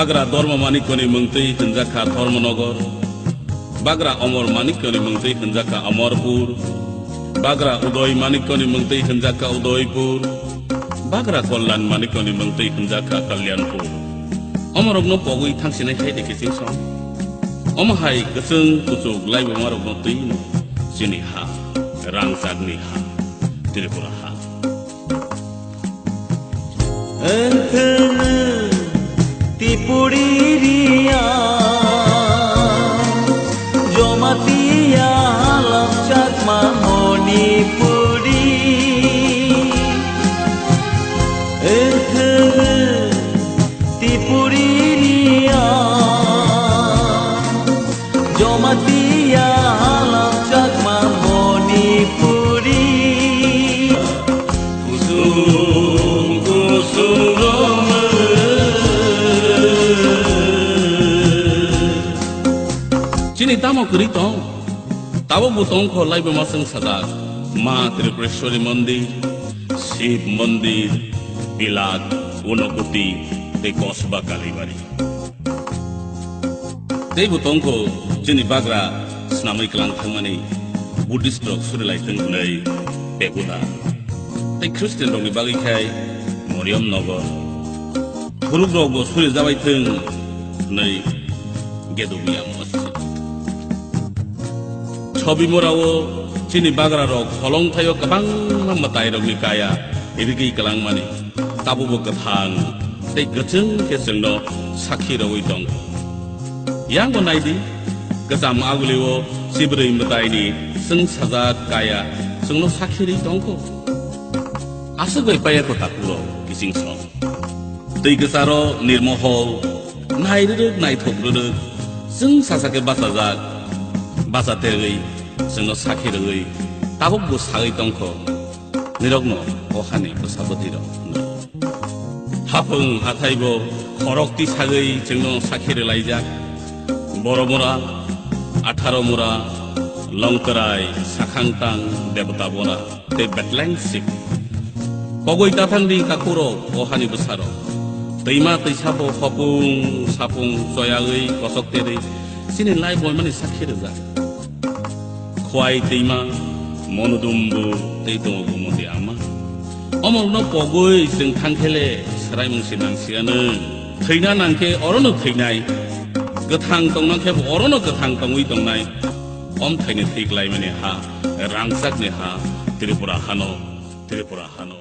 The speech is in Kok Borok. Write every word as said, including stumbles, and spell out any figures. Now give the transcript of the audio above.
Bagra Dharma Manikyani mungtwi hwnjakha Dharmanagar. Bagra Amar Manikyani mungtwi hwnjakha Amarpur. Bagra Uday Manikyani mungtwi hwnjakha Udaipur. Bagra Kalyan Manikyani mungtwi hwnjakha Kalyanpur. Omorokno pogwi thangsinai hai de kiching song. Omo hai kwchwng kuchuk laibamarokno twino chini ha, rangchakni ha, Tripura ha. Wngthwng Tipuri Riya, Jamatia Halap Chakma Manipuri. Wngthwng Tipuri Riya, Jamatia Halap Chakma Manipuri. Kusung kusung romwi. Chini tamo kwrwi tong? Tabukbo tongkho laibuma chwng sajak. Ma Tripureshwari Mandir, Shiv Mandir, Bilak, Unakoti, tei Kosba Kalibari. Teibo tongkho chini bagra snamwi kwlang thangmani Buddhist rok suri lai thwng hwnwi Pagoda. Tei Christian rokni bagwi khai Mariam Nagar. Phuruk rokbo suri jabai thwng hwnwi Gedomiya Masjid. Chobimorao chini bagra rok holong thaio kwbangma mwtai rokni kaya rigwi kwlangmani. Tabukbo kwthang tei kwchwng khe chwngno sakhi rwui tong. Yango naidi, kwcham agulio Sibrwi mwtaini chwng sajak kaya chwngno sakhi rwi tongkho. Aswk bai paiya kho takhuk rok kiching song. Twi kwcharo nirmohol, nai rwrwk naithok rwrwk, chwng sacha khe bachajak, bacha terwi chwngno sakhi rwui tabukbo sagwi tongkho. Nirokno o hani bwsa bwtwi rok hapung hathai bo khorok tisagwi chwngno sakhi rwlaijak. Boromura, Atharomura, Longkrai, Sakhangtang, Debota Bora, tei Betleng sip. Kogwi tathang di kakurok o hani bwsarok. Twima twisa bo hopung sapung choyagwi kosok terwi chini lai boimani sakhi rwjak. Khwai twima, monodumbu tei tongo gumoti ama. Omorokno pogwi chwng thangkhele swraimung se nangsiya nwng. Thwina nangkhe orono thwinai, kwthang tongna khe orono kwthang tongwi tongnai. Omthaini thwi klaimani ha, rangchakni ha, Tripura hano, Tripura hano.